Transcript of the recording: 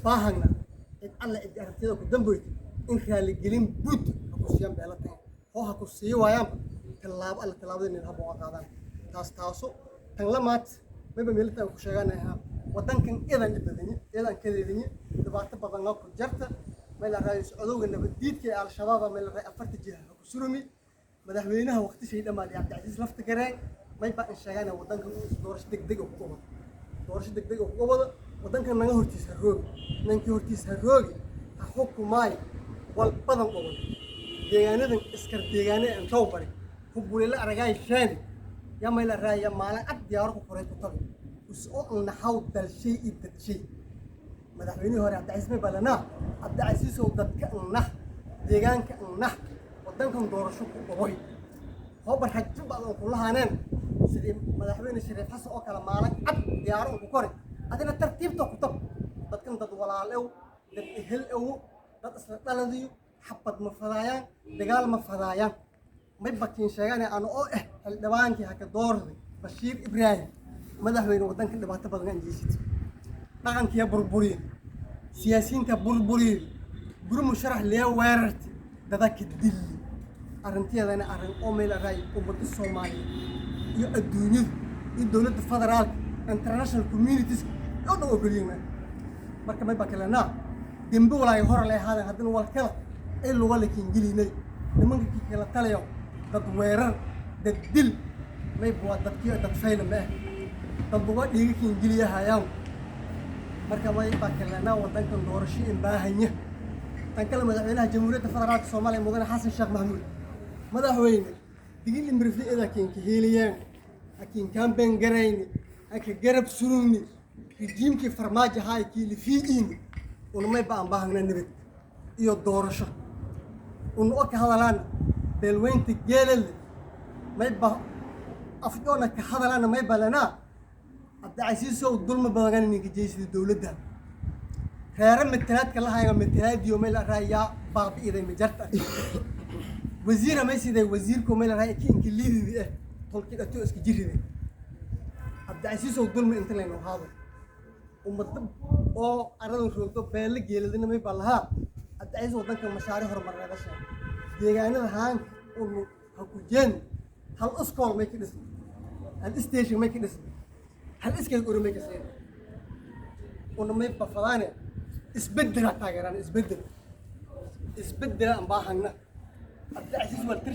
Baahagna cid alla cid aragtiyada ku damboyta in raaligelin guud ha ku siiyaan beela tahay hoo ha ku sii waayaanba, tallaabo alla tallaabada nin haba uga qaadaan. Taas taaso tan lamaad mayba meelta ku sheeganayaa, wadankan idan dhibadanye, idan kadeedanye, dhibaato badan ku jarta. Meel la raayo socdowga nabadiidka ee Al-Shabaab, meel la raayo afarta jiha ha ku surumi. Madaxweynaha waqti shay dhamaaday, Cabdicasiis Lafta Gareen, mayba in sheegana wadankan doorasho degdeg oo ku qabado, doorasho degdeg oo ku qabado. Wadankan naga hortiisa ha roogi, ninkii hortiisa ha roogi, ha xukumaayo wal badan qobol deegaanadan iskar deegaane aan taw bari hubulila aragaay sheeni yaa mayla raaya maalin cad diyaaro ku koray ku tabi us oo naxaw dalshay iyo dadshay. Madaxweynihii hore Cabdicasiis may balanaa, Cabdicasiisow, dadka nax, deegaanka nax, wadankan doorasho ku qaboy. Hooba rajo badan kula haaneen sidii madaxweyne Shariif Xasan oo kale, maalin cad diyaaro ku kori, adina tartiibta ku tab. Dadkan dad walaal ew, dad ehel ew, dad isla dhaladiyo, xabad ma fadaayaan, dagaal ma fadaayaan. May bakiin sheegane ana oo xildhibaankii haka doorday Bashiir Ibraahim, madaxweyne, wadankan dhibaato badan aan jeysatay, dhaqankiya burburiye, siyaasiyiinta burburiye, guri musharax lee weerarti, dadaka dilli. Arrintiyeedana arrin oo meel raay ummadda Soomaaliyeed iyo adduunyadu iyo dowladda federaalka, international communities oo dhan ogolyiin. Marka may bakilanaa dembe walaay hore lay ahaadeen, haddana wal kala ay luga lakiin gelinay nimanka kii kala talayo, dad weerar, dad dil, mayba waa dadkii dad fayla ma ah, dad luga dhiiga kiin geliyahayaan. Marka may bakilanaa wadankan doorasho in baahanya. Tan kale, madaxweynaha Jamhuuriyadda Federaalka Soomaaliya, mudane Xasan Sheekh Maxamuud, madaxweyne, Digil Mirifle kiinka heeliyaan, hakiin campaign garayni, haka garab surugni rejiimkii Farmaajo haay kiili fiigiini. Unamay ba aan baahagna nabad iyo doorasho. Una oo ka hadalaana beelweynta Geelale, may ba afdhoona ka hadalaana, may balanaa Cabdicasiisow, dulmi badan ninka jeysida dowladda reere matalaadka la hayo, matalaadiyo meel raayaa baabi'iday majarta. Wasiira may siday, wasiirko meel raaya ki inka liididi tolki dhato iska jiride. Cabdicasiisow, dulmi inta laynu haado ummadda oo aradan roogdo beelle Geeladina may baa lahaa. Cabdicasiis, wadanka mashaariic horumarneeda sheeg, deegaanada haanka unu ha ku jeen hal iskool may ka dhisna, hal station may ka dhisna, hal iskay uri may ka siin. Una may bafadaane isbeddela taageeraan, isbeddel, isbeddela aan baahagna. Cabdicasiis waa tirshi.